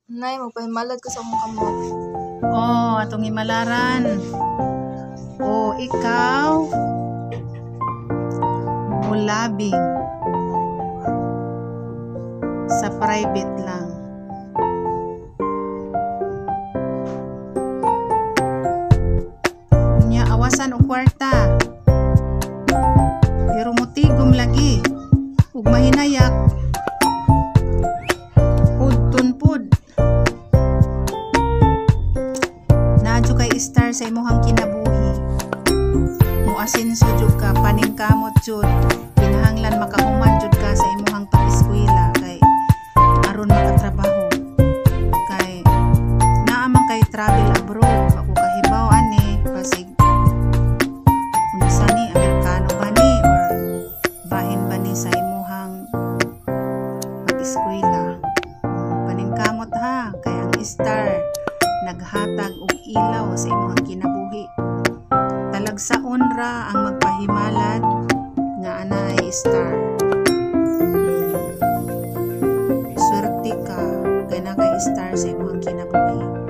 Nay, magpahimalad ko sa akong kamot. Oh, atong himalaran. Oh, ikaw mulabing sa private lang. Unya awasan og kwarta. Pero mutigom lagi ug mahinayak. Udton pud. Naa jud kay star sa imuhang kinabuhi. Muasenso jud ka, paningkamot jud. Kinahanglan makahuman jud ka sa imuhang pag-eskwela kay aron makatrabaho. Kay naa man kay travel abroad, wa ko kahibaw ani, basig unsa ni, Amerikano ba ni or bahin ba ni sa imuhang pag-eskwela. Paningkamot ha, kay ang star naghatag og ilaw sa imuhang kinabuhi. Talagsaon ra ang magpahimalad nga anay star. Swerte ka kay naa kay star sa imuhang kinabuhi.